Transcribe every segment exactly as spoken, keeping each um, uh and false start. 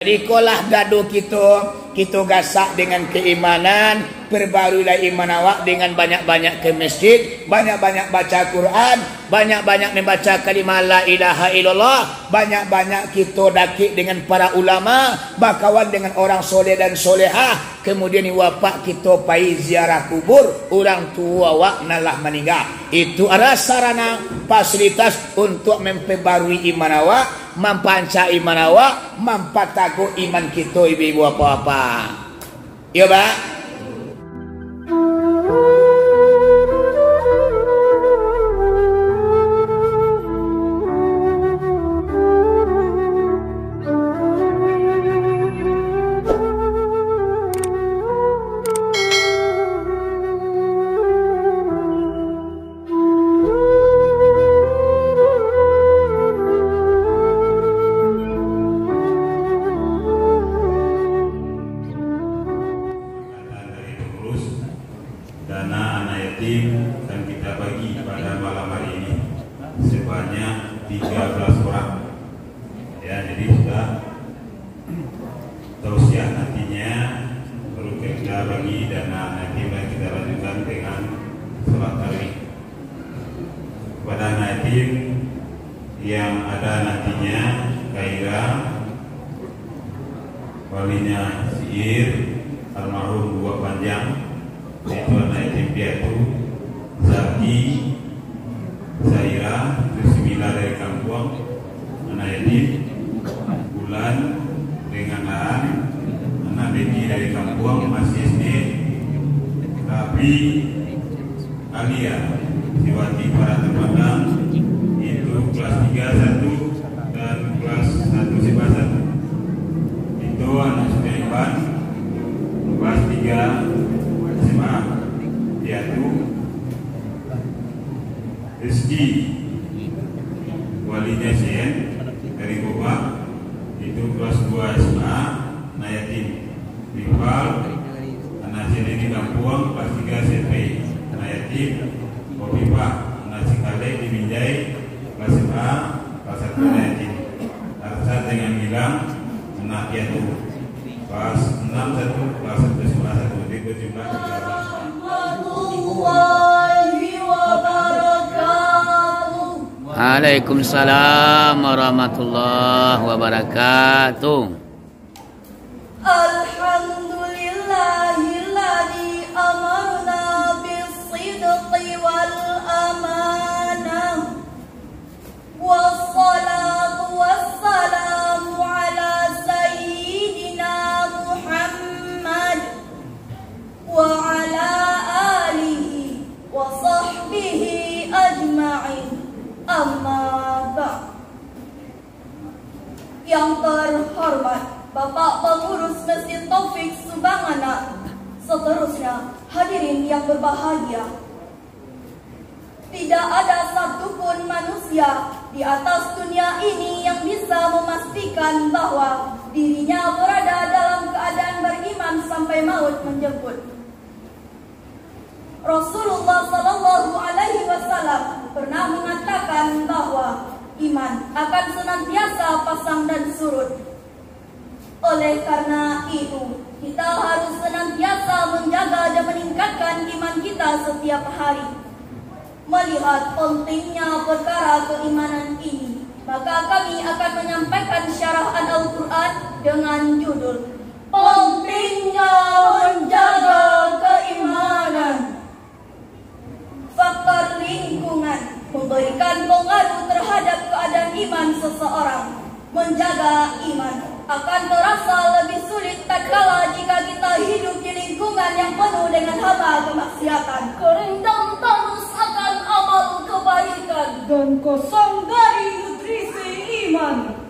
Ikolah dado kito, kito gasak dengan keimanan, perbaruilah iman awak dengan banyak-banyak ke masjid, banyak-banyak baca Quran, banyak-banyak membaca kalimah la ilaha illallah, banyak-banyak kito dakek dengan para ulama, bakawan dengan orang soleh dan solehah, kemudian wapak kito pai ziarah kubur urang tuo awak nan lah maningga. Itu adalah sarana fasilitas untuk memperbarui iman awak, mampancak iman awak, mampatago iman kito, ibu-ibu, bapak-bapak. Iyo, Pak? Dari pengurus, dana anak yatim akan kita bagi pada malam hari ini sebanyak tiga belas orang. Ya, jadi sudah tausiah, nantinya baru kita bagi dana anak yatim dan kita lanjutkan dengan sholat tarawih. Kepada anak yatim yang ada nantinya, Khaira, walinya Siir, almarhum Buak Panjang, yaitu anak yatim piatu, Zaki, Zaira, itu si Mila dari kampuang, anak yatim, Bulan, dengan Aan, anak Dedi dari kampuang, masih S D, Rabi, Alia, Siwati Farah Terpandang, itu kelas tiga satu dan kelas satu S M A satu. Itu anak Sulaiman, kelas tiga S M A. Yaitu Rizki, walinya Sien, dari Gobak, itu kelas dua S M A, anak yatim. Rifal, anak Sien di kampuang, kelas tiga S M P, anak yatim. Kofifah, anak Sikalek di Binjai, kelas S M A, kelas satu, anak yatim. Arsad dengan Gilang, anak piatu, kelas enam satu, kelas satu S M A satu. Jadi berjumlah tiga belas. Waalaikumsalam warahmatullahi wabarakatuh. Alhamdulillahilladzi amarna bis-sidqi wal amanah. Wassalatu wassalamu ala sayyidina Muhammad wa ala alihi wa sahbihi ajma'in. Amma ba'd. Yang terhormat Bapak Pengurus Masjid Taufik Subang Anak, seterusnya hadirin yang berbahagia. Tidak ada satupun manusia di atas dunia ini yang bisa memastikan bahwa dirinya berada dalam keadaan beriman sampai maut menjemput. Rasulullah sallallahu alaihi wasallam pernah mengatakan bahwa iman akan senantiasa pasang dan surut. Oleh karena itu, kita harus senantiasa menjaga dan meningkatkan iman kita setiap hari. Melihat pentingnya perkara keimanan ini, maka kami akan menyampaikan syarahan Al-Quran dengan judul Pentingnya Menjaga Keimanan. Faktor lingkungan memberikan pengaruh terhadap keadaan iman seseorang. Menjaga iman akan terasa lebih sulit tatkala jika kita hidup di lingkungan yang penuh dengan hama kemaksiatan. Kering dan tandus akan amal kebaikan dan kosong dari nutrisi iman.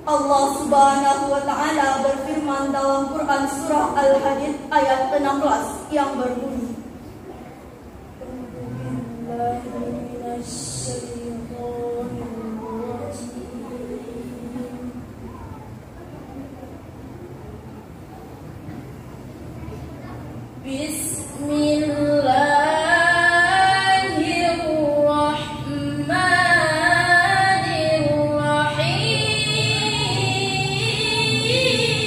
Allah Subhanahu wa Ta'ala berfirman dalam Quran Surah Al-Hadid ayat enam belas yang berbunyi, Bismillahirrahmanirrahim.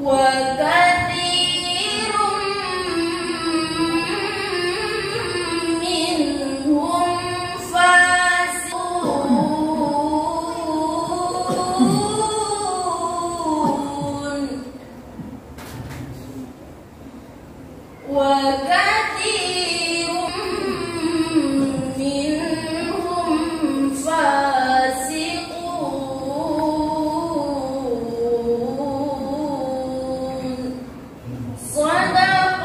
وكثير منهم فاسقون. وكثير منهم فاسقون. صدق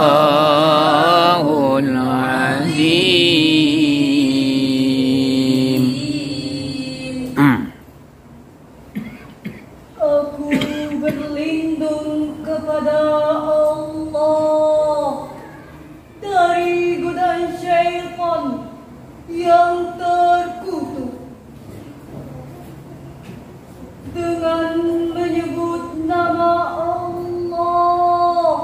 الله العظيم. Aku berlindung kepada Allah dari godaan syaitan yang terkutuk, dengan menyebut nama Allah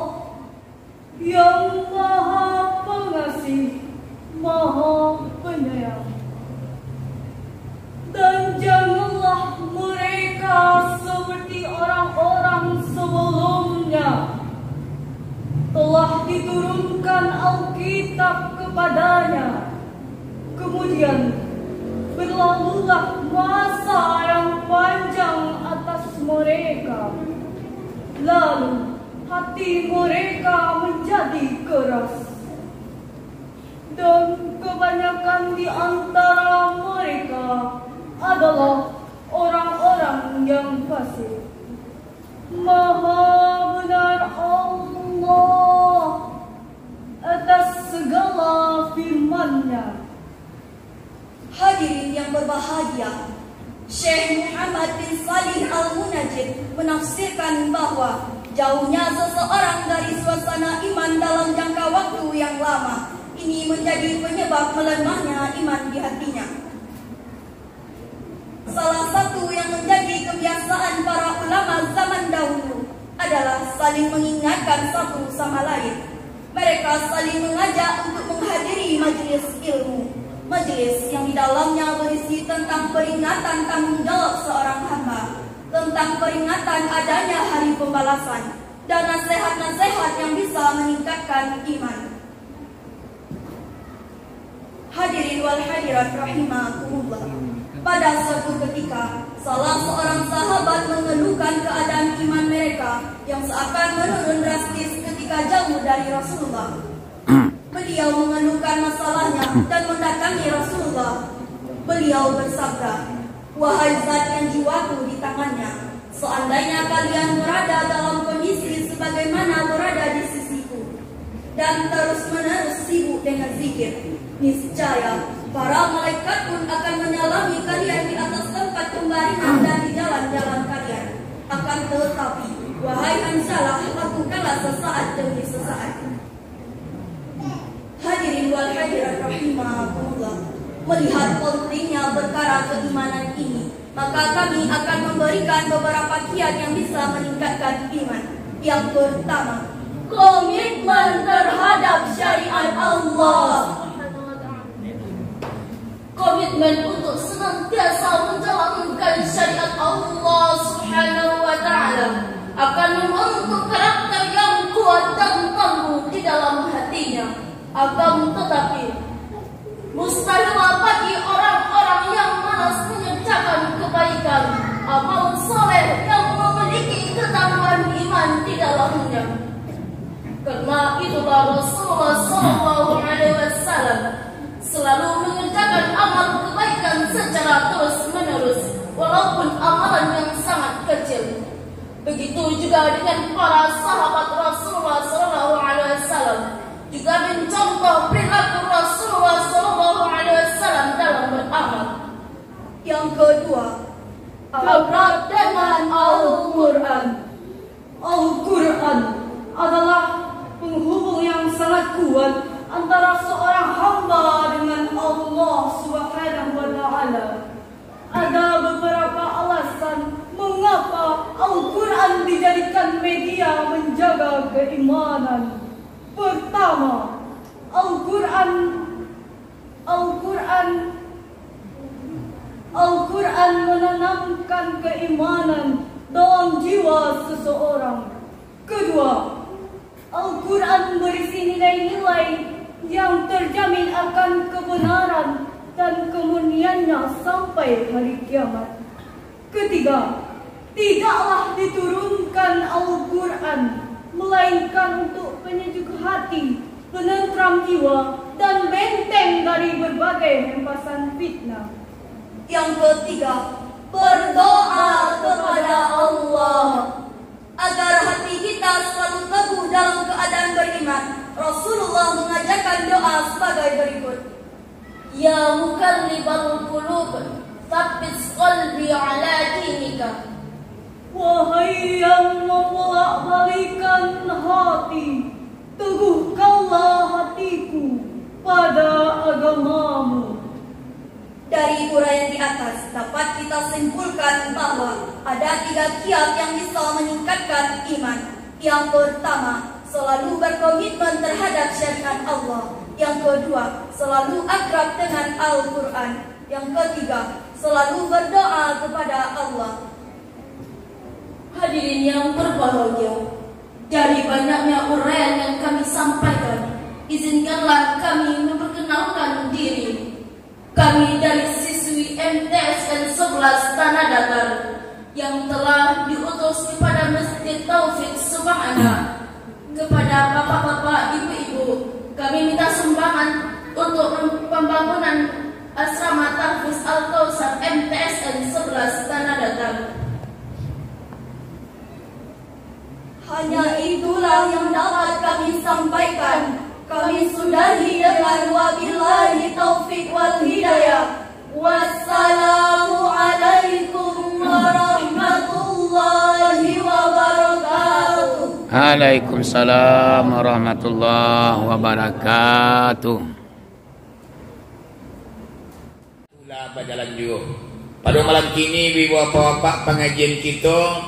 yang Maha Pengasih, Maha Penyayang. Dan janganlah mereka seperti orang-orang sebelumnya. Telah diturunkan Alkitab kepadanya. Kemudian, berlalulah masa yang panjang atas mereka. Lalu, hati mereka menjadi keras. Dan kebanyakan di antara mereka adalah orang-orang yang fasik. Maha benar Allah atas segala firman-Nya. Hadirin yang berbahagia, Syekh Muhammad bin Salih Al-Munajjid menafsirkan bahwa jauhnya seseorang dari suasana iman dalam jangka waktu yang lama, ini menjadi penyebab melemahnya iman di hatinya. Salah satu yang menjadi kebiasaan para ulama zaman dahulu adalah saling mengingatkan satu sama lain. Mereka saling mengajak untuk menghadiri majelis ilmu, majelis yang di dalamnya berisi tentang peringatan tanggung jawab seorang hamba, tentang peringatan adanya hari pembalasan, dan nasihat-nasihat yang bisa meningkatkan iman. Hadirin wal hadirat rahimakumullah. Pada suatu ketika, salah seorang sahabat mengeluhkan keadaan iman mereka yang seakan menurun drastis ketika jauh dari Rasulullah. Beliau mengeluhkan masalahnya dan mendatangi Rasulullah. Beliau bersabda, "Wahai zat yang jiwaku di tangannya, seandainya kalian berada dalam kondisi sebagaimana berada di sisiku, dan terus-menerus sibuk dengan zikir, niscaya para malaikat pun akan menyalami kalian di atas tempat pembaringan dan di jalan-jalan kalian. Akan tetapi, wahai Hanzalah, lakukanlah sesaat demi sesaat." Hadirin wal hadirat rahimakumullah, melihat pentingnya perkara keimanan ini, maka kami akan memberikan beberapa kiat yang bisa meningkatkan iman. Yang pertama, komitmen terhadap syariat Allah. Komitmen untuk senantiasa menjalankan syariat Allah Subhanahu wa Ta'ala akan membentuk karakter yang kuat dan tangguh di dalam hatinya. Akan tetapi, mustahil bagi orang-orang yang malas mengerjakan kebaikan, amal soleh yang memiliki ketaguhan iman di dalamnya. Karena itulah Rasulullah sallallahu alaihi wasallam selalu mengerjakan amal kebaikan secara terus-menerus, walaupun amalan yang sangat kecil. Begitu juga dengan para sahabat Rasulullah sallallahu alaihi wasallam, juga mencontoh perilaku Rasulullah sallallahu alaihi wasallam dalam beramal. Yang kedua, akrab dengan Al-Quran. Al-Quran adalah penghubung yang sangat kuat antara seorang hamba dengan Allah Subhanahu wa Ta'ala. Ada beberapa alasan mengapa Al-Quran dijadikan media menjaga keimanan. Pertama, Al-Quran Al-Quran, Al-Quran menanamkan keimanan dalam jiwa seseorang. Kedua, Al-Quran berisi nilai-nilai yang terjamin akan kebenaran dan kemurniannya sampai hari kiamat. Ketiga, tidaklah diturunkan Al-Quran melainkan untuk penyejuk hati, penentram jiwa, dan benteng dari berbagai hempasan fitnah. Yang ketiga, berdoa kepada Allah agar hati kita selalu teguh dalam keadaan beriman. Rasulullah mengajarkan doa sebagai berikut. Ya muqallibal qulub, tsabbit qalbi ala dinika. Wahai yang membolak-balikan hati, teguhkanlah hatiku pada agamamu. Dari uraian di atas, dapat kita simpulkan bahwa ada tiga kiat yang bisa meningkatkan iman. Yang pertama, selalu berkomitmen terhadap syariat Allah. Yang kedua, selalu akrab dengan Al-Quran. Yang ketiga, selalu berdoa kepada Allah. Hadirin yang berbahagia, dari banyaknya uraian yang kami sampaikan, izinkanlah kami memperkenalkan diri. Kami dari siswi M T S N sebelas Tanah Datar yang telah diutus kepada Masjid Taufik Subang Anak. Kepada bapak-bapak, ibu-ibu, kami minta sumbangan untuk pembangunan asrama Tahfiz Al-Kausar M T S N sebelas Tanah Datar. Hanya itulah yang dapat kami sampaikan. Kami sudahi dengan wabillahi taufik wal hidayah. Wassalamualaikum warahmatullahi wabarakatuh. Waalaikumsalam warahmatullahi wabarakatuh. Lah bajalan juo. Pado malam kini, ibu-ibu, bapak-bapak, pangajian kito,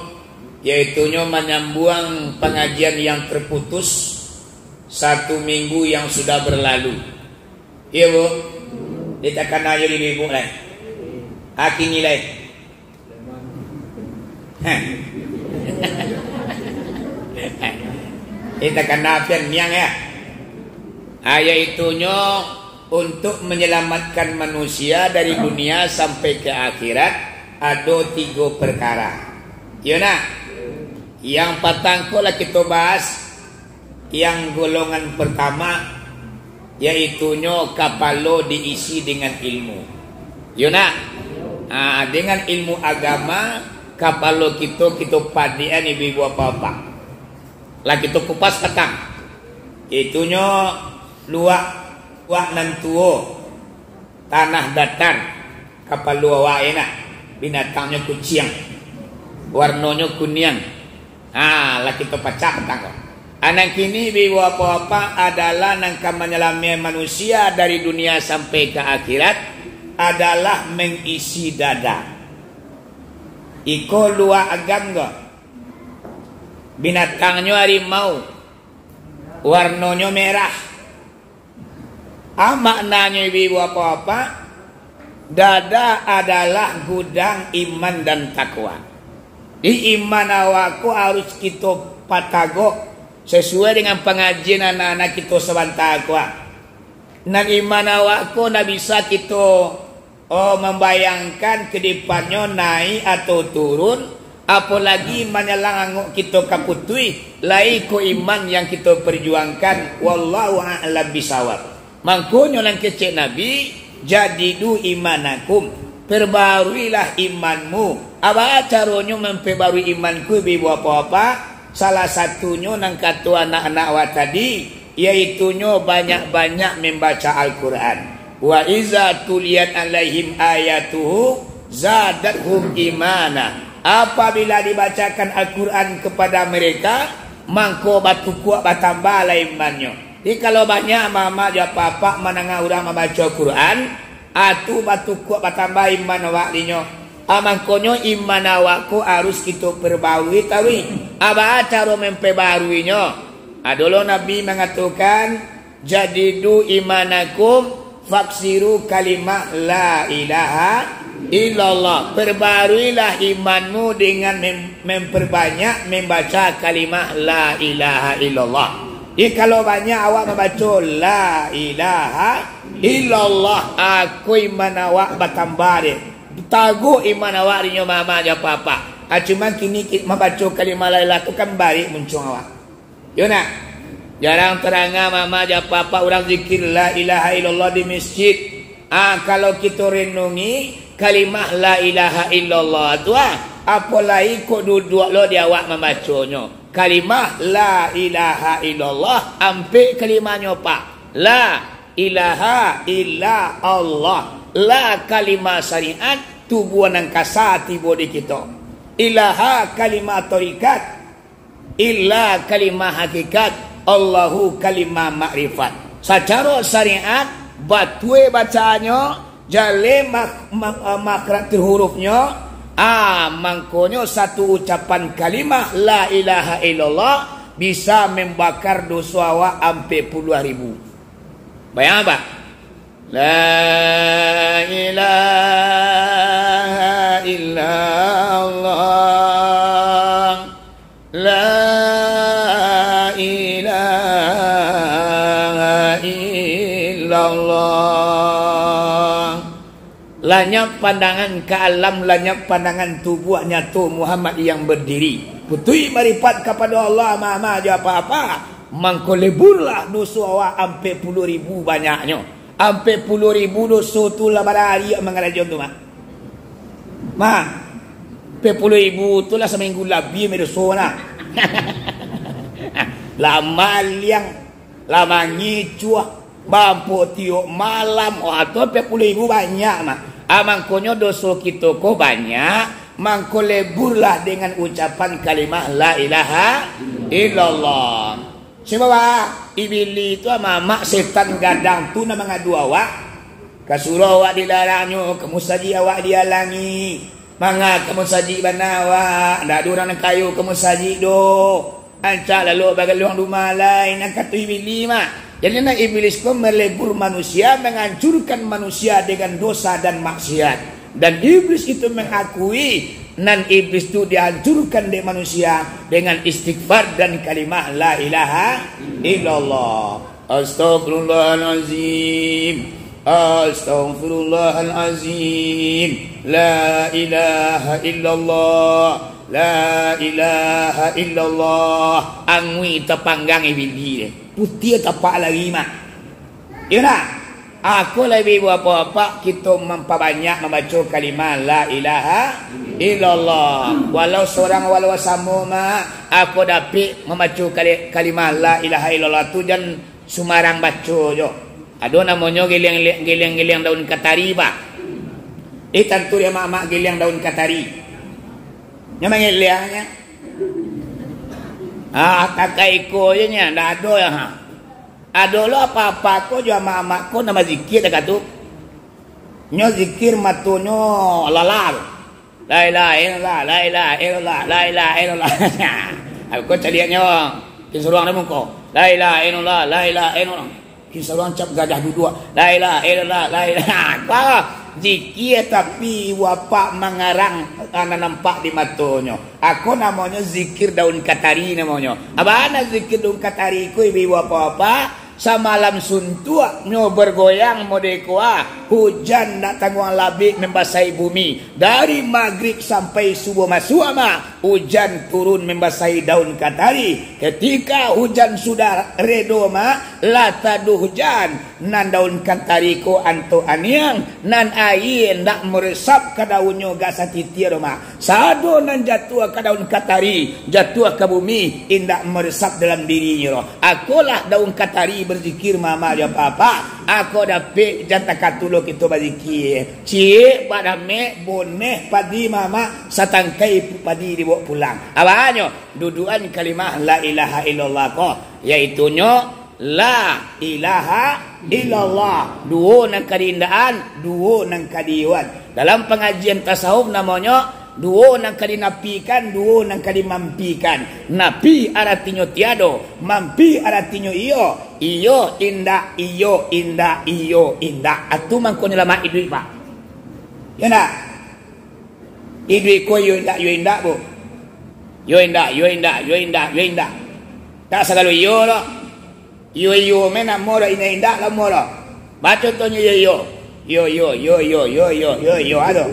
yaitunyo manyambuang pangajian yang terputus satu minggu yang sudah berlalu. Iyo, Bu? Ditakana jo di ibu lai. Akini lai. Heh. Ita kana pian niang, ya. Ah, yaitunyo untuk menyelamatkan manusia dari dunia sampai ke akhirat, ado tigo perkara. Iyo nak? Yang patang ko lah kito bahas, yang golongan pertama, yaitunyo kapalo diisi dengan ilmu. Yo nak? Ah, dengan ilmu agama, kapalo kito, kito padian, ibu-ibu, bapak-bapak. Lah kito kupas patang. Itunyo luak, luak nan tuo, tanah datar. Kapalo awak enak, binatangnyo kuciang, warnonyo kuniang. Ha, lah kito pacah patang ko. Anak kini, ibu-ibu, bapak-bapak, adalah nan ka manyalamiakan manusia dari dunia sampai ka akhirat, adalah mangisi dada. Iko luak agam ko. Binatangnyo harimau, warnonyo merah. A, maknanyo, ibu-ibu, bapak-bapak, dada adalah gudang iman dan takwa. Di iman awak ko harus kito patagok sasuai dengan pangajian anak-anak kito sabanta ko. Nan iman awak ko ndak bisa kito Oh, mambayangkan ka depannyo naik atau turun, apolagi manyalang angok kito ka putuih, lai ko iman yang kito parjuangkan. Wallahu a'lam bisawab. Mangkonyo nan kecek Nabi, "Jaddidu imanakum," perbaruilah imanmu. Apo caronyo mamperbarui imanku, ibu-ibu, bapak-bapak? Salah satunyo nan kato anak-anak awak tadi, yaitunyo banyak-banyak mambaca Al-Quran. "Wa iza tuliyat alaihim ayatuhu zadathum imana." Apabila dibacakan Al-Quran kepada mereka, mangko batukuak batambah lah imannyo. Jadi, kalau banyak mamak jo apak-apak mandanga urang mambaco Al-Quran, ah, tu batukuak batambah iman awak dinyo. Ah, mangkonyo iman awak ko harus kito perbarui taruih. Ah, baa caro mamperbaruinyo? Ado lo Nabi mangatokan, "Jaddidu imanakum, faksiru kalimah la ilaha." illallah. Perbaruilah imanmu dengan mem-, memperbanyak membaca kalimah la ilaha illallah. Jadi, kalau banyak awak mambaco la ilaha illallah, ako iman awak batambah deh. Taguah iman awak dinyo mama jo papa. Ah, cuma kini ki-, mambaco kalimah la ilaha tu kan barek muncuang awak. Yo nak? Jarang taranga mama jo papa urang zikir la ilaha illallah di masjid. Ah, kalau kito renungi kalimah la ilaha illallah tu, ah, apo lai kok duduak lo di awak mambaconyo. Kalimah la ilaha illallah, ampek kalimahnyo, Pak. La ilaha illa Allah. La kalimah syariat, tubuah nan kasa tibo di kito. Ilaha kalimah torikat, illa kalimah hakikat, Allahu kalimah makrifat. Sacaro syariat, batua bacaannyo, jaleh mak-, mak-, makhraj hurufnyo, ah, mangkonyo satu ucapan kalimah la ilaha illallah bisa mambakar doso awak ampek puluah ribu. Bayang apa? La ilaha illallah. La ilaha illallah. Lanyap pandangan ka alam, lanyap pandangan tubuah, nyato Muhammad yang berdiri. Putuih maripat kapado Allah, mama jo apa-apa, mangko leburlah doso awak ampek puluah ribu banyaknyo. Ampek puluah ribu doso tu lah barari mangarajoan tu, Mak. Mak, ampek puluah ribu tu lah saminggu labiah mah doso nah. Lah maliang, lah mangicuah, bampok tiok malam, wah, tu ampek puluah ribu banyak, Mak. Ah, mangkonyo doso kito ko banyak, mangko leburlah dengan ucapan kalimah la ilaha illallah. Sebab, ah, Iblis tu mamak setan gadang tu nan mangadu awak. Ka surau awak dilarangnyo, ka musajik awak dialangi. Manga ka musajik bana awak, ndak ado urang nan kayo ka musajik doh. Rancak lalok bagaluang dumalai, nan kato Iblis mah. Jadi, nan Iblis ko malebur manusia, mangancurkan manusia dengan dosa dan maksiat. Dan Iblis itu mangakui, nan Iblis tu dihancurkan dek manusia dengan istighfar dan kalimah la ilaha illallah. Astaghfirullahalazim. Astaghfirullahalazim. La ilaha illallah. La ilaha illallah. Angui tapanggang Iblis. Putia tapak lari, Mak. Iyo nak? Ako labiah bapak-bapak kito mampabanyak mambaco kalimah la ilaha illallah. Walau sorang, walau samo, Mak. Ako dapik mambaco kali-, kalimah la ilaha illallah tu jan sumarang baco jo. Ado namonyo giliang-giliang, giliang-giliang daun katari, Pak. Eh, tantu dek amak-amak giliang daun katari. Nyo mangiliangnyo. Ah, takai iko je nyo, ndak ado yo, ha. Ado lo apa-apa ko jo amak-amak ko nan bazikir dek tu. Nyo zikir matonyo lala tu. La ilaha illallah, la ilaha illallah, la ilaha illallah. Aku caliaknyo, kin saruang di muko. La ilaha illallah, la ilaha illallah. Kin saruang cap gajah duduak. La ilaha illallah, la ilaha. Apa? Zikir tapi wapak mangarang nan nampak di matonyo. Ako namonyo zikir daun katari namonyo. Abana zikir daun katari ko ibu-ibu apa-apa? Samalam suntuak nyo bergoyang modeko ah. Hujan ndak tangguang labek mambasahi bumi. Dari magrib sampai subuh masuak mah, hujan turun mambasahi daun katari. Ketika hujan sudah redo mah, lah taduah hujan, nan daun katari ko antok aniang, nan aia ndak maresap ka daunnyo gak satitiak doh mah. Sado nan jatuah ka daun katari, jatuah ka bumi, indak maresap dalam dirinyo doh. Akolah daun katari bazikir mama jo papa. Ako dapek jan takatulo kito bazikir. Ciek badamek boneh padi mama, satangkai padi dibaok pulang. Abanyo dudukan kalimah la ilaha illallah ko, yaitunyo La ilaha illallah. Duo nan ka diindakan, duo nan ka diiyoan. Dalam pangajian tasawuf namonyo, duo nan ka dinapikan, duo nan ka dimampikan. Napi aratinyo tiado, mampi aratinyo iyo, iyo indak, iyo indak, iyo indak. Atu mangko nyalamat iduik, Pak. Yo ndak? Iduik ko iyo indak, iyo indak, Bu. Iyo indak, iyo indak, iyo indak, iyo indak. Tak sagalo iyo lo. Iyo, iyo, men namo lo, indak, indak lo, mo lo. Baco contohnyo iyo, iyo. Iyo, iyo, iyo, iyo, iyo, iyo, iyo, iyo, ado.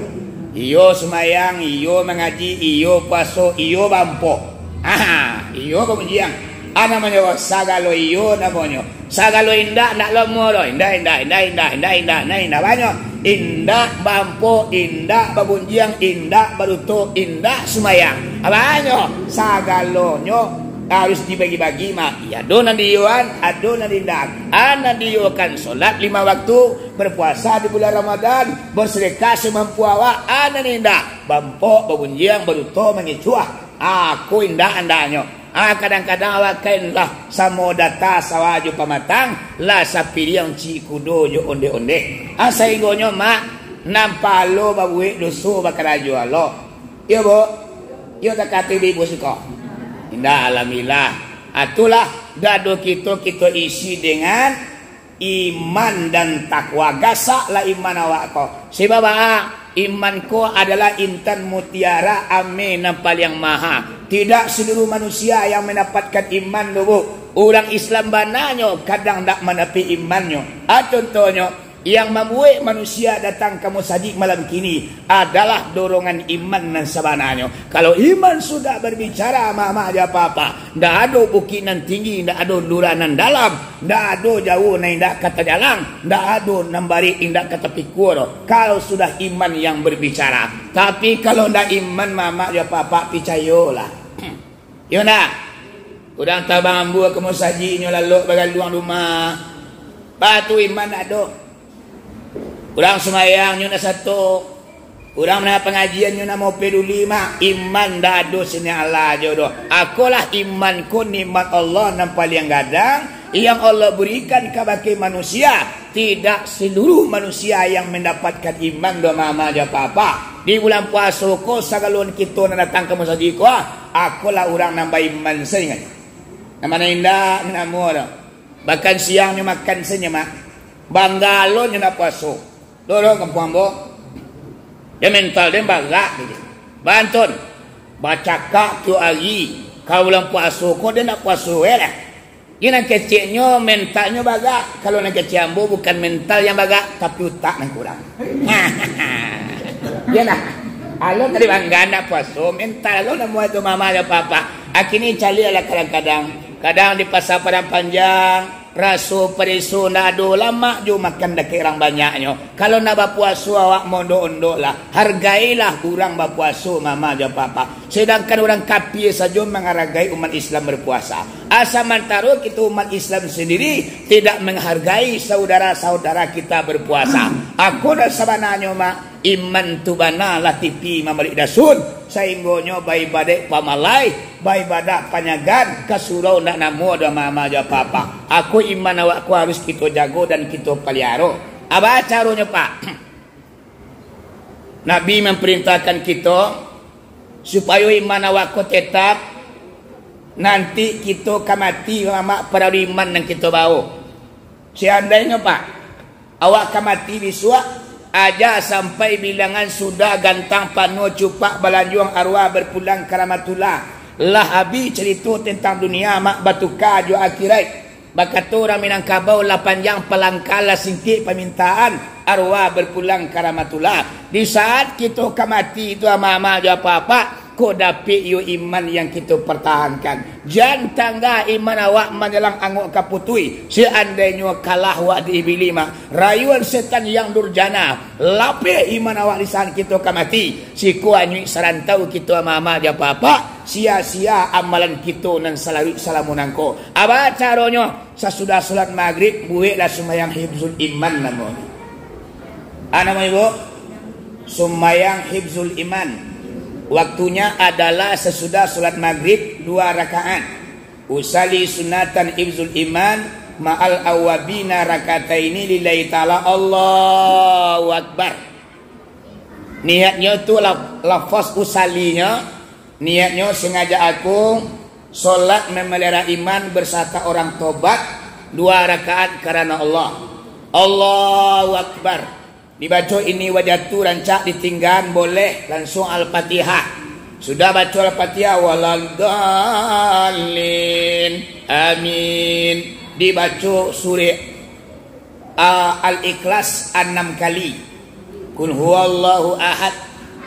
Iyo sumayang, iyo mangaji, iyo puaso, iyo bampo. Ah, iyo bagunjiang. Ah, namonyo sagalo iyo namonyo. Sagalo indak, indak lo, mo lo. Indak, indak, indak, indak, indak, indak, indak, indak, banyak. Indak bampo, indak bagunjiang, indak baduto, indak sumayang. Ah, banyak. Sagalonyo harus dibagi-bagi, mak. Iyo, ado nan diiyoan, ado nan diindak. Anak diiyokan solat lima waktu, berpuasa di bulan Ramadan, bersedekah semampu awak, anak indak. Bampok, bagunjiang, baduto, mangicuah. Aku indak andaknyo. Ah, kadang-kadang awak kain lah samo data sawah jo pamatang, lah sapiriang cik kudo jo onde-onde. Ah, sainggonyo mak, nan palo babuek doso bakarajo Allah. Iyo, Bu? Iyo, takati ibu-ibu siko? Indak, alhamdulillah. Ah, itulah dado kito, kito isi dengan iman dan takwa. Gasaklah iman awak ko. Sebab baa? Iman ko adalah intan mutiara ameh nan paliang maha. Tidak seluruh manusia yang mendapatkan iman doh, Bu. Urang Islam bananyo kadang ndak mandapek imannyo. Ah, contohnyo, yang mambuek manusia datang ka musajik malam kini adalah dorongan iman nan sabananyo. Kalau iman sudah berbicara, mamak jo apak-apak, ndak ado bukik nan tinggi, ndak ado lurah nan dalam, ndak ado jauah nan indak ka tajalang, ndak ado nan barek indak ka tapikua doh. Kalau sudah iman yang berbicara. Tapi kalau ndak iman, mamak jo apak-apak, picayolah. Iyo ndak? Urang tabang ambo ka musajik, inyo lalok bagaluang di umah. Baa tu iman ndak ado. Urang sumayangnyo ndak sato. Urang mandanga pangajiannyo ndak mau peduli, mak. Iman ndak ado sinan alah jo doh. Akolah iman ko nikmat Allah nan paliang gadang, yang Allah berikan kabake manusia. Tidak seluruh manusia yang mendapatkan iman doh, mamak jo apak-apak. Di bulan puaso ko, sagalo kito nan datang ka musajik ko, ah, akolah urang nan baiman sainggonyo. Nan ma nan indak, nan namo doh. Bahkan siangnyo makan sajo, mak. Banggalonyo nak puaso. Doh, doh, kampuang ambo. Dek mental den bagak, gitu. Banton. Bacakak tiok ari. Kalau bulan puaso ko, den nak puaso, eh, lah. Iyo, nan keceknyo mentalnyo bagak. Kalau nan kecek ambo bukan mental yang bagak, tapi utak nan kurang. Iyo nah. Alun tadi bangga nak puaso, mental alun namuah tu mamak jo apak-apak. Akhirnyo caliaklah kadang-kadang. Kadang di Pasar Padang Panjang, raso pareso ndak ado, lamak jo makan dakek urang banyaknyo. Kalau nak bapuaso awak mondok-ondoklah. Hargailah urang bapuaso, mamak jo apak-apak. Sedangkan urang kapia sajo mangaragai umat Islam berpuasa. Ah, samantaro kito umat Islam sendiri tidak menghargai saudara-saudara kita berpuasa. Ako nan sabananyo, mak, iman tu bana lah tipi mambalik dasun, sainggonyo baibadaik pamalai, baibadah panyagan, ka surau ndak namuah doh mamak jo apak-apak. Ako iman awak ko harus kito jago dan kito paliaro. Apo caronyo, Pak? Nabi mamparintahkan kito, supayo iman awak ko tetap, nanti kito ka mati, mamak, paralu iman nan kito bawo. Seandainyo, Pak, awak ka mati bisuak, aja sampai bilangan sudah gantang panuah cupak balanjuang arwah berpulang ka rahmatullah, lah abih carito tentang dunia, mak, batuka jo akhirat. Bakato urang Minangkabau, lah panjang palangkah, lah singkek pamintaan, arwah berpulang ka rahmatullah. Di saat kito ka mati tu, mamak jo apak-apak, ko dapek iyo iman yang kito partahankan. Jan tangga iman awak manjalang angok ka putuih. Seandainyo kalah awak di Ibilih, mak, rayuan setan yang durjana, lapeh iman awak di saat kito ka mati. Siko anyuik sarantau kito, mamak jo apak-apak, sia-sia amalan kito nan salaruik salamo nangko. Apo caronyo? Sasudah solat magrib, bueklah sumbayang hifzul iman namonyo. Ah, namo ibu? Sumbayang hifzul iman. Waktunya adalah sasudah solat magrib dua rakaat. Usalli sunatan hifzul iman ma'al awwabina rakataini lillahi ta'ala. Allahu Akbar. Niatnyo tu la-, lafaz usallinyo, niatnyo sengaja aku solat memelihara iman bersata orang tobat dua rakaat karano Allah. Allahu Akbar. Dibaco ini wajah tu rancak ditinggaan, boleh langsung Al-Fatihah. Sudah baco Al-Fatihah, waladdallin, amin. Dibaco surah, ah, Al-Ikhlas anam kali. Kul huwallahu ahad.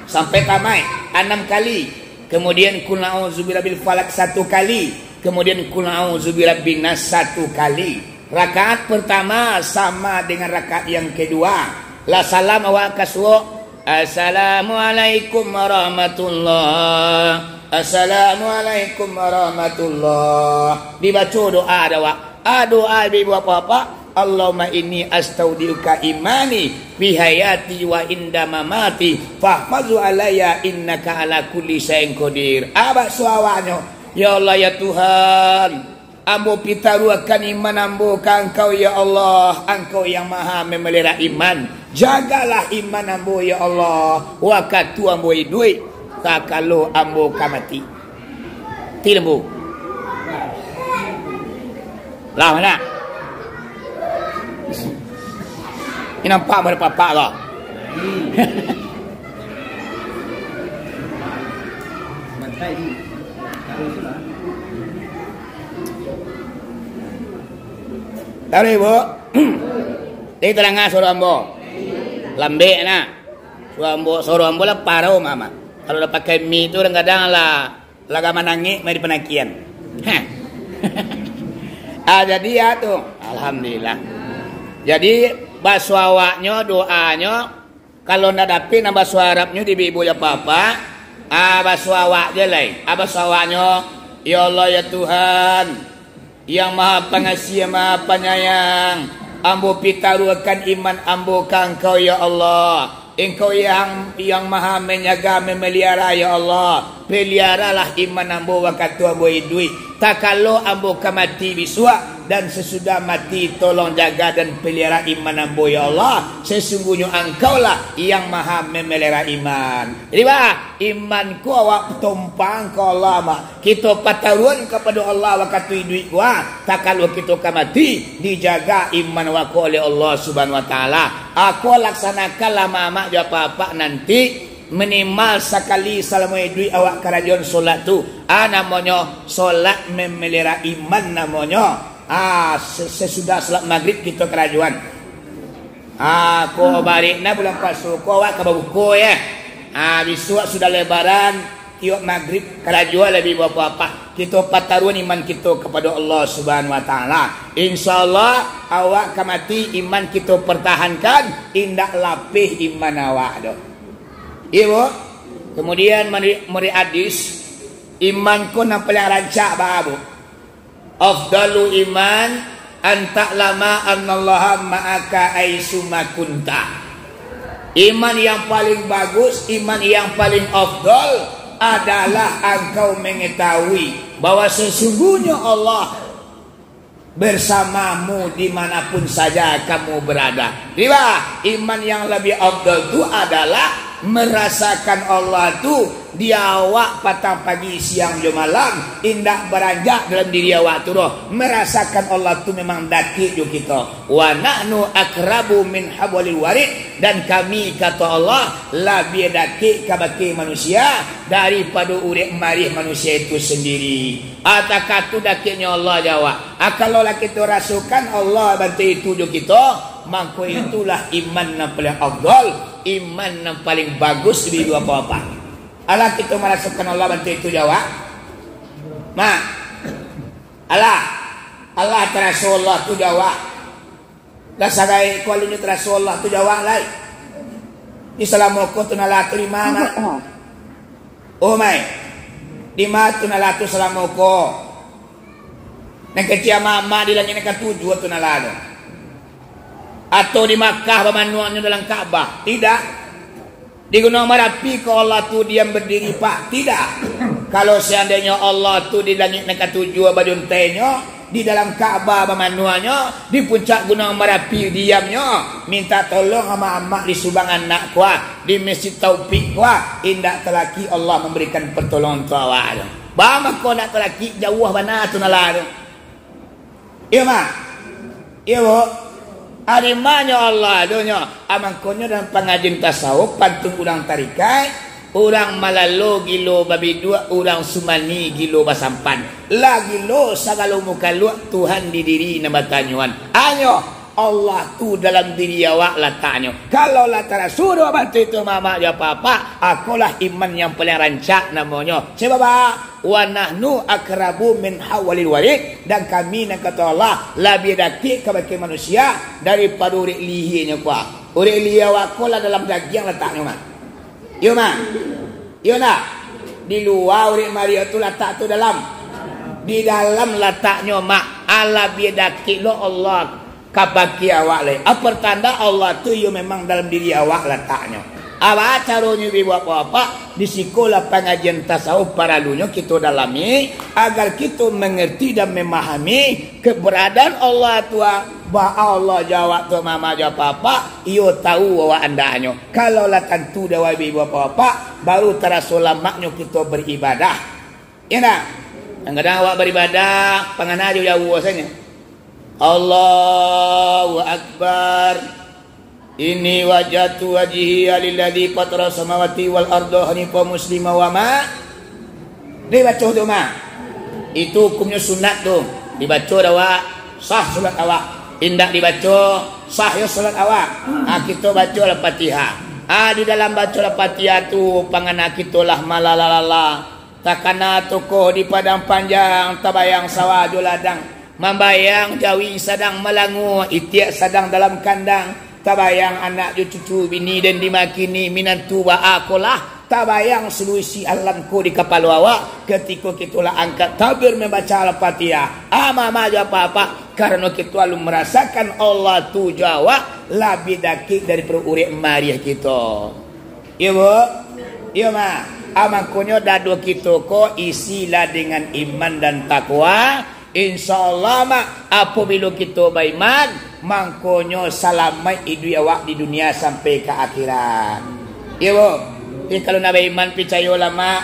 Sampai tamai anam kali. Kemudian kul a'udzu birabbil falak satu kali. Kemudian kul a'udzu birabbin nas satu kali. Rakaat pertama sama dengan rakaat yang kedua. Lah salam awak ka suok. Assalamualaikum warahmatullah. Assalamualaikum warahmatullah. Dibaco doa dek awak. Ah, doa ibu bapak-bapak. Allahumma inni astaudiuka imani fi hayati wa inda mamati. Fahfazu alaiya innaka ala kulli syai'in qadir. Abak suawaknyo. Ya Allah, ya Tuhan. Ambo pitaruahkan iman ambo ka Angkau, ya Allah. Angkau yang maha memelihara iman. Jagalah iman ambo, ya Allah. Wakatu ambo iduik, takalo ambo ka mati. Ti lembu. Lah, mana? Ini nampak pada papak lah. Tahu, Ibu? Jadi, talangah suara ambo. Lambek, nah. Suara ambo, suara ambo lah parau, Mama. Kalau lah pakai mic tu, kadang-kadang lah, lah agak manangik, mai di panakian. Hah. Ah, jadi ya tu. Alhamdulillah. Jadi, baso awaknyo, doanyo, Kalau ndak dapek nan baso Arabnyo di ibu-ibu jo bapak-bapak, ah, baso awak je lai. Ah, baso awaknyo, "Ya Allah, ya Tuhan, yang Maha Pangasih, yang Maha Panyayang, ambo pitaruahkan iman ambo ka Angkau, ya Allah. Engkau yang, yang Maha Manyaga, Mamalihara, ya Allah. Paliaralah iman ambo wakatu ambo iduik. Takalo ambo ka mati bisuak, dan sasudah mati, tolong jaga dan paliara iman ambo, ya Allah. Sasungguhnyo Angkaulah yang Maha Mamalihara iman." Jadi, bah, iman ko awak tompang ka Allah, bah. Kito pataruahkan kapado Allah wakatu iduik ko, ah. Takalo kito ka mati, dijaga iman awak ko oleh Allah Subhanahu Wa Taala. Ako laksanakanlah mamak jo apak-apak nanti, minimal sakali salamo iduik awak karajoan solat tu. Ah, namonyo solat mamalihara iman namonyo. Ah, se-, sasudah solat Magrib kito karajoan. Ah, ko barek nah bulan puaso ko awak ka babuko, ya. Ah, bisuak sudah Lebaran, tiok Magrib karajoan lai ibu bapak-bapak. Kito pataruahkan iman kito kapado Allah Subhanahu Wa Taala. Insya Allah, awak ka mati, iman kito partahankan, indak lapeh iman awak tu. Iyo, Bu. Kemudian, mari, mari hadis, iman ko nan paliang rancak, ba, Bu. Afdalu iman an ta'lama annallaha ma'aka aisuma kunta. Iman yang paling bagus, iman yang paling afdal adalah angkau mengetahui bahwa sesungguhnya Allah bersamamu di mana pun saja kamu berada. Riba, iman yang lebih afdal tu adalah merasakan Allah tu di awak patang pagi, siang jo malam, indak baranjak dalam diri awak tu doh. Merasakan Allah tu memang dakek jo kito. "Wa nahnu aqrabu min hablil warid," dan kami, kato Allah, labiah dakek kabake manusia daripado urek marih manusia itu sendiri. Atakah tu dakeknyo Allah jo awak. Ah, kalau lah kito rasokan Allah bantu itu jo kito, mangko itulah iman nan paling afdal, iman nan paling bagus di dunia apa-apa. Alah kito marasokan Allah bantu itu jo awak? Mak, alah, alah taraso Allah tu jo awak. Lah sagai ko alun taraso Allah tu jo awak lai. Di salamo ko tu nan lah tu di ma, Mak? Oh, mai. Di ma tu nan lah tu salamo ko? Nan kecek amak-amak di langik nan katujuah tu nan lah tu. Atau di Makkah bamanuangnyo dalam Ka'bah? Tidak. Di Gunuang Marapi ko Allah tu diam berdiri, Pak? Tidak. Kalau seandainyo Allah tu di langik nan katujuah bajuntainyo, di dalam Ka'bah bamanuangnyo, di puncak Gunuang Marapi diamnyo, minta tolong amak-amak di Subang Anak ko, ah, di Masjid Taufik ko, ah, indak talaki Allah memberikan pertolongan untuak awak tu. Ba mako ndak talaki, jauah bana tu nan lah tu. Iyo, Mak? Iyo, Bu? Ari ma nyo Allah tu nyo? Ah, mangkonyo dalam pangajian tasawuf, pantun urang tarikaik, urang malalo gilo babiduak, urang sumani gilo basampan. Lah gilo sagalo mukaluak, Tuhan di diri nan batanyoan. Anyo, Allah tu dalam diri awak lataknyo. Kalau lah taraso doh batua tu mamak jo apak-apak, akolah iman yang paling rancak namonyo. Sabab, "Wa nahnu aqrabu min hablil warid," dan kami, nan kato Allah, labiah dakek kabake manusia daripado urek lihianyo ko. Urek lihia awak ko lah dalam dagiang lataknyo, mah. Iyo, mah. Iyo, ndak? Di lua urek mariah tu latak tu dalam. Di dalam lataknyo, mah. Ah, labiah dakek lo Allah kabake awak lai. Ah, pertanda Allah tu iyo memang dalam diri awak lataknyo. Apo caronyo, ibu-ibu, bapak-bapak? Di sikolah pangajian tasawuf paralunyo kito dalami, agar kito mangarti dan mamahami keberadaan Allah tu, ah, baa Allah jo awak tu, mamak jo apak-apak, iyo tahu awak andaknyo. Kalau lah tantu dek awak, ibu-ibu, bapak-bapak, baru taraso lamaknyo kito baribadah. Iyo ndak? Kadang-kadang awak baribadah, pangana jo jauah sajo. Allahu Akbar. "Inni wajjahtu wajhiya lilladzi fataras samawati wal arda hanifan muslima wa ma." Dibaco tu, mah. Itu hukumnyo sunat tu. Dibaco dek awak, sah salat awak. Indak dibaco, sah yo salat awak. Ah, kito baco Al-Fatihah. Ah, di dalam baco Al-Fatihah tu, pangana kito lah malalala. Takana tokoh di Padang Panjang, tabayang sawah jo ladang. Mambayang jawi sadang malango, itiak sadang dalam kandang. Tabayang anak jo cucu, bini den dimakini, minantu baa ko lah. Tabayang saluruh isi alam ko di kapalo awak, katiko kito lah angkat takbir mambaca Al-Fatihah. Ah, mamak jo apak-apak, karano kito alun marasakan Allah tu jo awak labiah dakek daripado urek mariah kito. Iyo, Bu? Iyo, mah. Ah, mangkonyo dado kito ko isilah dengan iman dan takwa. Insya Allah, mah, apabilo kito baiman, mangkonyo salamaik iduik awak di dunia sampai ka akhirat. Iyo, Bu? Tapi kalau ndak baiman, picayolah, mah,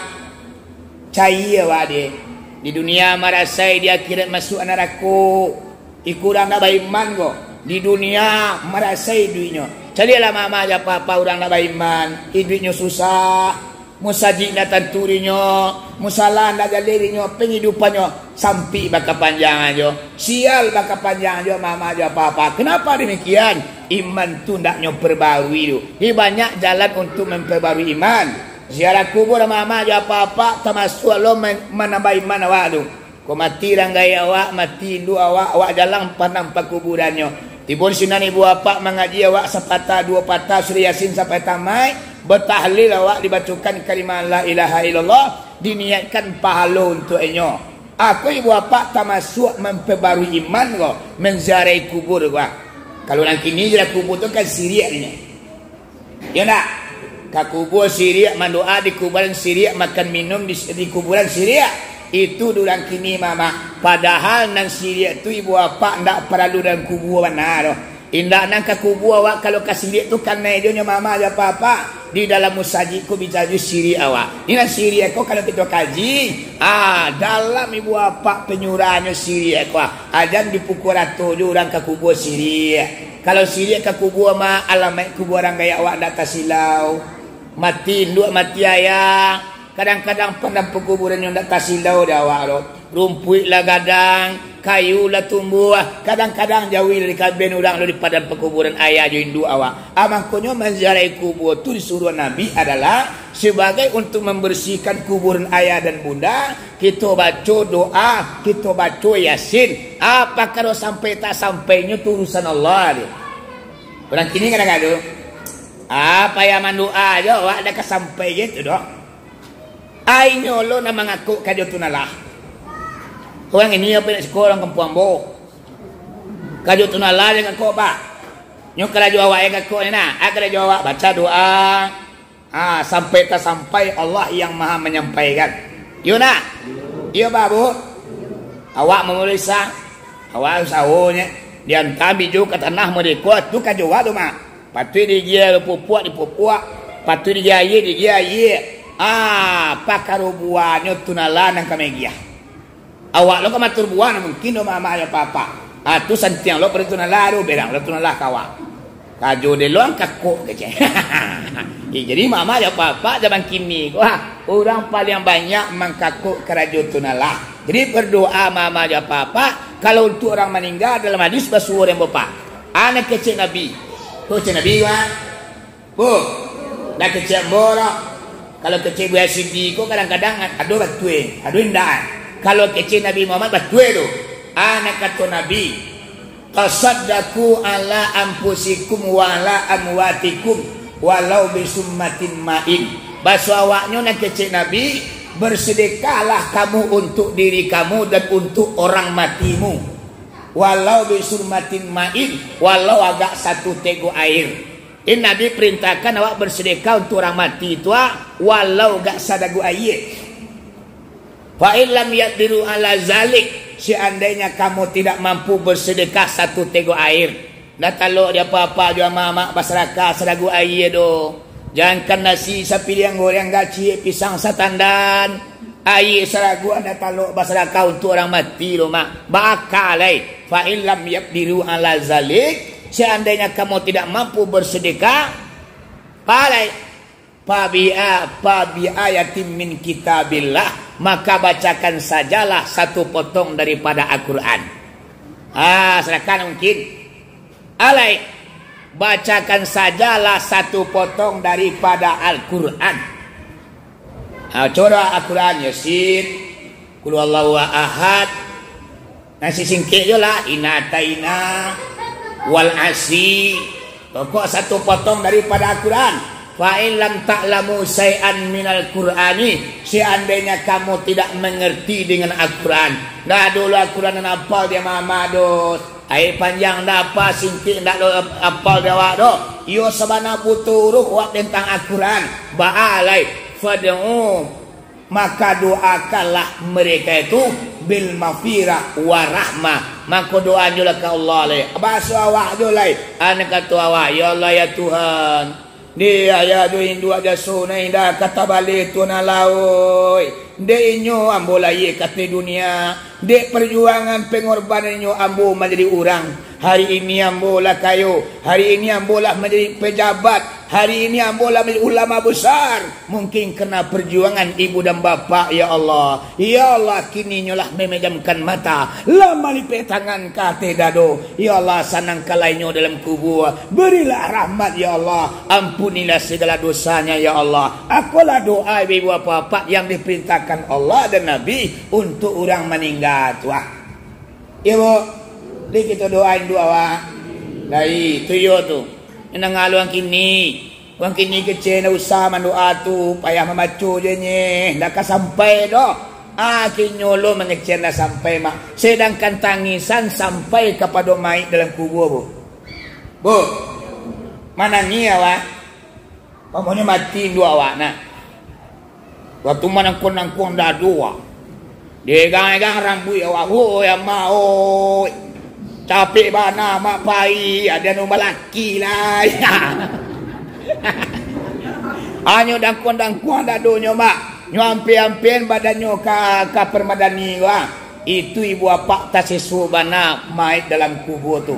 cayia awak deh. Di dunia marasai, di akhirat masuak narako. Iko urang ndak baiman ko. Di dunia marasai iduiknyo. Caliaklah mamak jo apak-apak urang ndak baiman. Iduiknyo susah. Musajik ndak tantu dinyo. Musala ndak jaleh dinyo. Pangidupannyo sampik bakapanjangan jo. Sial bakapanjangan jo mamak jo apak-apak. Kenapa demikian? Iman tu ndak nyo perbarui tu. Jadi banyak jalan untuk memperbarui iman. Ziarah kubur mamak jo apak-apak tamasuak lo man-, manambah iman awak tu. Ko mati ranggai awak, mati induak awak, awak jalang padang pakuburannyo. Tibo di sinan ibu apak mangaji awak sapatah duo patah surah Yasin sampai tamaik, batahlil awak dibacokan kalimah la ilaha illallah, diniatkan pahalo untuak inyo. Ako ibu apak tamasuak mamparbarui iman ko, manziarahi kubur ko. Kalau nan kini ziarah kubur tu kan siriak nyo. Yo ndak? Ka kubua siriak, mandoa di kuburan siriak, makan minum di, di kuburan siriak. Itu di urang kini, mamak. Padahal nan siriak tu ibu apak ndak paralu dalam kubua bana doh. Indak nan ka kubua awak, kalau ka siriak tu kanai jo nyo mamak jo apak-apak. Di dalam musajik ko bisa jo siriak awak. Ini nan siriak ko kalau kito kaji, ah, dalam ibu apak panyurahnyo siriak ko, ah. Ajan dipukua rato jo urang ka kubua siriak. Kalau siriak ka kubua, ma, alamaik kubua ranggai awak ndak tasilau. Mati induak, mati ayah. Kadang-kadang padang pakuburannyo ndak tasilau dek awak tu. Rumpuik lah gadang, kayu lah tumbuah. Kadang-kadang jawi lah dikabian urang tu di padang pakuburan ayah jo induak awak. Ah, mangkonyo manziarahi kubua tu disuruah Nabi adalah sabagai untuk mambarasiahkan kuburan ayah dan bunda. Kito baco doa, kito baco Yasin. Apo kado sampai tak sampainyo tu urusan Allah tu. Urang kini kadang-kadang, ah, payah mandoa jo, awak dah ka sampai gitu doh. Ai nyo lo nan mangakok kajo tu nalah. Urang ini apo nak siko urang kampuang ambo. Kajo tu nalah jan ngakok, Pak. Nyo karajo awak jan ngakok ni nah. Ah, karajo awak baca doa. Ah, sampai tasampai Allah yang Maha Manyampaikan. Iyo nak? Iyo, Pak, Bu? Awak mamulai sa-, awak usahonyo, diantam bijo ka tanah mardeka, tu kajo awak tu, Mak. Patuik digiah pupuak, dipupuak. Patuik digiah aia, digiah aia. Ah, pakaro buahnyo tu nalah nan ka magiah. Awak lo ka matur buah, nah mungkin do mamak jo apak-apak. Ah, tu santiang lo pado tunalah tu, berang lo tunalah kawa. Kajo de lo ang kakok kecek. Eh, jadi mama jo papa zaman kini ko, ha, urang paliang banyak mangkakok karajo tunalah. Jadi berdoa mama jo papa, kalau untuk orang maningga dalam hadis basuo dek bapa. Anak kecek Nabi. Ko kecek Nabi, ha? Bu, dah kecek ambo dah. Kalau kecek Buya Sidi ko kadang-kadang ado batue, ado indak. Kalau kecek Nabi Muhammad batue tu. Anak kato Nabi, "Tasaddaqu ala anfusikum wa ala amwatikum walau bisummatin ma'in." Baso awaknyo nan kecek Nabi, "Bersedekahlah kamu untuk diri kamu dan untuk orang matimu. Walau bisummatin ma'in, walau agak satu tegok air." Ini Nabi perintahkan awak bersedekah untuk orang mati tu, ah, walau gak sadagu aia. "Fa in lam yaqdiru ala zalik," seandainya kamu tidak mampu bersedekah satu tegok air, ndak talok di apa-apa jo amak-amak basadakah sadagu aia doh. Jangankan nasi sapiliang goreng gaciak pisang satandan, aia sadagu ndak talok basadakah untuk orang mati doh, Mak. Baa ka lai. "Fa in lam yaqdiru ala zalik," seandainya kamu tidak mampu bersedekah, palai, "Fabi'a, fabi'ayatim min kitabillah," maka bacakan sajalah satu potong daripada Al-Quran. Ah, sadakah mungkin. Alai, bacakan sajalah satu potong daripada Al-Quran. Ah, corak Al-Quran, Yasin, Qul huwallahu ahad. Nan sisingkek jo lah, Inna ataina, Wal asri. Pokok satu potong daripada Al-Quran. "Fa in lam ta'lamu syai'an minal Qur'ani," seandainya kamu tidak mengerti dengan Al-Quran. Ndak ado lo Al-Quran nan apal di amak-amak doh. Ayat panjang ndak apa, singkek ndak lo apal di awak doh. Iyo sabana butuh uruh awak tentang Al-Quran. Baa lai, fad'u, maka doakanlah mereka itu bil maghfirah wa rahmah. Mako doa nyo lah ka Allah lai. Baso awak jo lai. Anak kato awak, "Ya Allah, ya Tuhan, dek ayah jo induak jaso nan indak ka tabaleh tu nan lauik. Dek inyo ambo lahia ka ateh dunia. Dek perjuangan pengorbanan inyo ambo manjadi urang. Hari ini ambo lah kayo. Hari ini ambo lah manjadi pejabat. Hari ini ambo lah manjadi ulama besar. Mungkin karena perjuangan ibu dan bapak, ya Allah. Ya Allah, kini inyo lah memejamkan mata, lah malipeh tangan ka ateh dado. Ya Allah, sanangkanlah inyo dalam kubua. Berilah rahmat, ya Allah. Ampunilah segala dosanya, ya Allah." Akolah doa ibu bapak yang diperintahkan Allah dan Nabi untuk urang maningga tu, ah. Iyo, Bu. Di kito doa induak awak. Lai, tu iyo tu. Nan ngaluang kini. Urang kini kecek ndak usah mandoa tu, payah mambaco je nyeh, ndak ka sampai doh. Akhirnyo lo mangecek ndak sampai, Mak. Sedangkan tangisan sampai kapado mayik dalam kubua, Bu. Bu, manangih awak. Pamonyo mati induak awak nah. Waktu manangkuang-nangkuang dado awak. Diegang-egang rambuik awak. Oi, amak, oi. Capek bana, Mak, pai. Ado nan balaki lai. Hanyo dangkuang-dangkuang dadonyo, Mak. Nyo ampia-ampian badannyo ka, ka Permadani, wah. Itu ibu apak taseso bana mayik dalam kubua tu.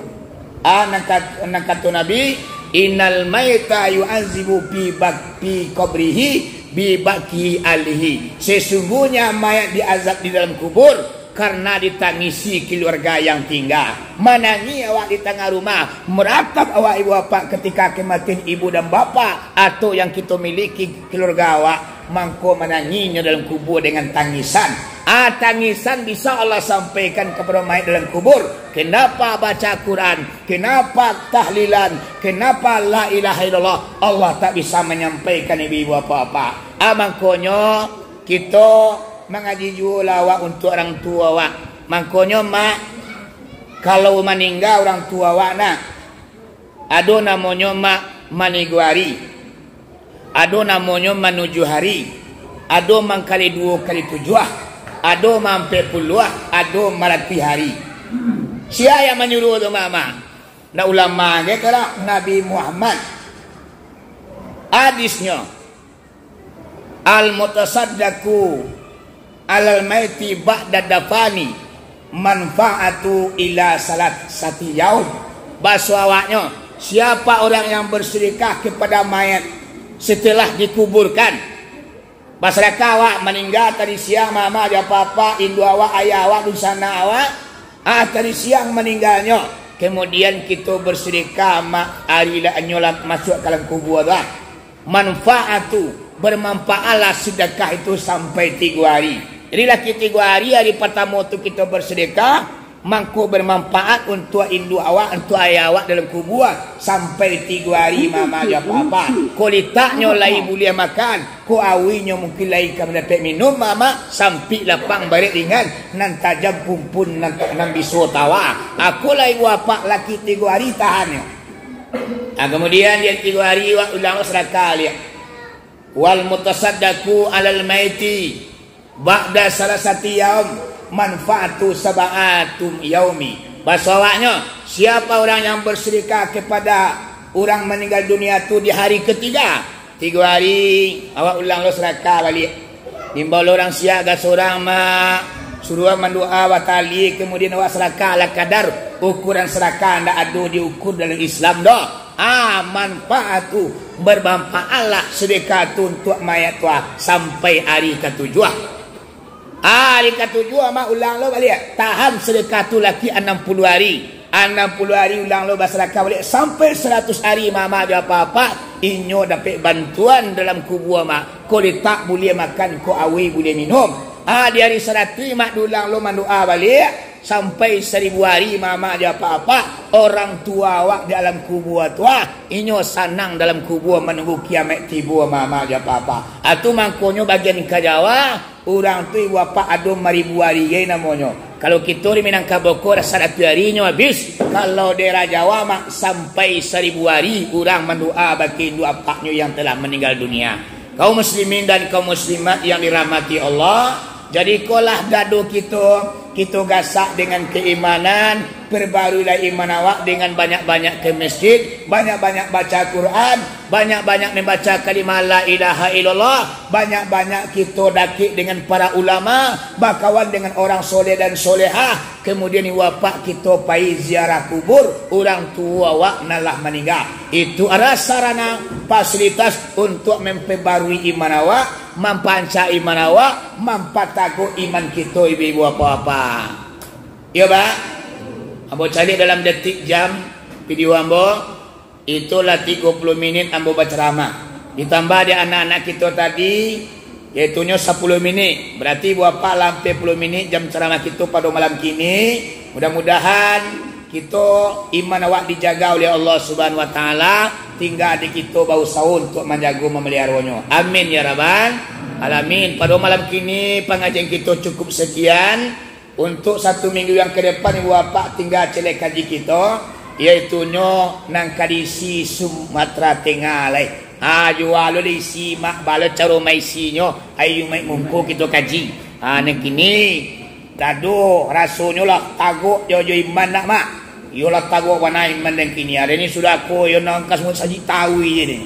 Ah, nan kat-, nan kato Nabi, "Innal maita yu'azzabu fi bak-, fi qabrihi bi bakihi ahlihi." Sesungguhnya mayat diazab di dalam kubur karena ditangisi keluarga yang tinggal. Manangih awak di tangah rumah, meratap awak ibu apak ketika kematian ibu dan bapak atau yang kito miliki keluarga awak, mangko manangihnyo dalam kubur dengan tangisan. Ah, tangisan bisa Allah sampaikan kepada mayat dalam kubur. Kenapa baca Quran? Kenapa tahlilan? Kenapa la ilaha illallah? Allah tak bisa menyampaikan ibu-ibu apa-apa. Ah, mangkonyo kito mangaji juo lah awak untuk orang tuo awak. Mangkonyo, Mak, kalau maningga orang tuo awak, nak, ado namonyo, Mak, manigo hari. Ado namonyo manuju hari, ado mangkali duo kali tujuah, ado maampek puluah, ado maratuih hari. Sia yang manyuruah tu, Mak? Ndak ulama je tu lah, Nabi Muhammad. Hadisnyo, "Al-mutasaddaku alal maiti ba'da dafani Manfa'atu ila salat sati yaum. Baso awaknyo, siapa orang yang bersedekah kepada mayat setelah dikuburkan? Basadakah awak maningga tadi siang, mama jo papa, indu awak, ayah awak, dunsanak awak, ah, tadi siang maningganyo. Kemudian kito bersedekah, ma-, ari lah nyo lah masuak ka dalam kubua tu, ah. Manfa'atu, bermanfaatlah sedekah itu sampai tigo hari. Jadi lah ki-, tigo hari, hari partamo tu kito bersedekah, mangko bermanfaat untuak indu awak, untuak ayah awak dalam kubua, sampai tigo hari mama jo papa. Ko litaknyo lai buliah makan, ko awinyo mungkin lai ka mandapek minum, mama, sampik lapang barek ringan, nan tajam pumpun, nan, nan biso tawa. Ako lai wapak laki tigo hari tahannyo. Ah, kemudian di tigo hari, wa-, ulang sadakah liak. Wal mutasaddaku alal maiti ba'da salasati yaum manfa'atu sab'atum yaumi. Baso awaknyo, siapa orang yang bersedekah kepada orang meninggal dunia tu di hari ketiga, tigo hari, awak ulang lo sadakah baliak. Imbau lo urang siak, ga surang, mak, suruah mandoa batali, kemudian awak sadakah ala kadar ukuran sadakah, ndak ado diukur dalam Islam doh. Ah, manfa'atu, bermanfaatlah sedekah tu untuak mayat tu, ah, sampai hari katujuah. Ah, hari katujuah, mak, ulang lo baliak. Tahan sedekah tu laki anam puluah hari. Anam puluah hari ulang lo basadakah baliak sampai saratus hari, mama jo papa, inyo dapek bantuan dalam kubua, mak. Ko litak buliah makan, ko awih buliah minum. Ah, di hari saratuih, mak, diulang lo mandoa baliak. Sampai saribu hari, mama jo papa, orang tuo awak di alam kubua tu, ah, inyo sanang dalam kubua manunggu kiamaik tibo, mama jo papa. Atu mangkonyo bagian ka Jawa, urang tu ibu apak ado maribu hari gai namonyo. Kalau kito di Minangkabau ko, saratuih hari nyo abih. Kalau daerah Jawa, mak, sampai saribu hari urang mandoa bagi indu apaknyo yang telah meninggal dunia. Kaum muslimin dan kaum muslimat yang dirahmati Allah, jadi ikolah dado kito, kito gasak dengan keimanan, perbaruilah iman awak dengan banyak-banyak ke masjid, banyak-banyak baca Quran, banyak-banyak membaca kalimah la ilaha illallah, banyak-banyak kito dakek dengan para ulama, bakawan dengan orang soleh dan solehah, kemudian wapak kito pai ziarah kubur urang tuo awak nan lah maningga. Itu adalah sarana fasilitas untuak memperbarui iman awak, mampancak iman awak, mampataguah iman kito, ibu-ibu, apak-apak. Iyo, Pak. Ambo caliak dalam detik jam video ambo, itulah tigo puluah minit ambo bacaramah. Ditambah di anak-anak kito tadi, yaitunyo sapuluah minit. Berarti buah apak lah ampia puluah minit jam caramah kito pado malam kini. Mudah-mudahan kito iman awak dijaga oleh Allah Subhanahu Wa Taala. Tingga di kito bausaho untuk manjago mamaliharonyo. Amin ya rabbal alamin. Pado malam kini pangajian kito cukup sekian. Untuk satu minggu yang ke depan, ibu apak tingga caliak kaji kito, yaitunyo nan ka diisi Sumatera Tengah lai. Ha, juo lo diisi, mak, baa lo caro maisinyo, ayo maik mungko kito kaji. Ha, nan kini, dado rasonyo lah tagok jo, jo iman nak, mak. Iyolah tagok bana iman nan kini. Ari ni sudah ko, iyo nan ka samuik sajik tawi je ni.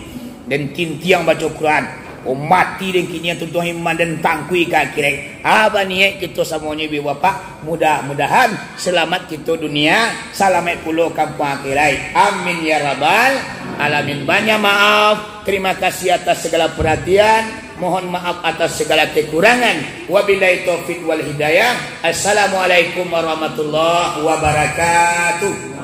Dan tintiang baco Quran. Oh, mati dan kini tuntuang iman dan tangkui ka akhirat. Aba niaik kito samonyo, ibu bapak. Mudah-mudahan selamat kito dunia, salamaik pulo kampuang akhirat. Amin ya rabbal alamin. Banyak maaf. Terima kasih atas segala perhatian. Mohon maaf atas segala kekurangan. Wabillahi taufik wal hidayah. Assalamualaikum warahmatullahi wabarakatuh.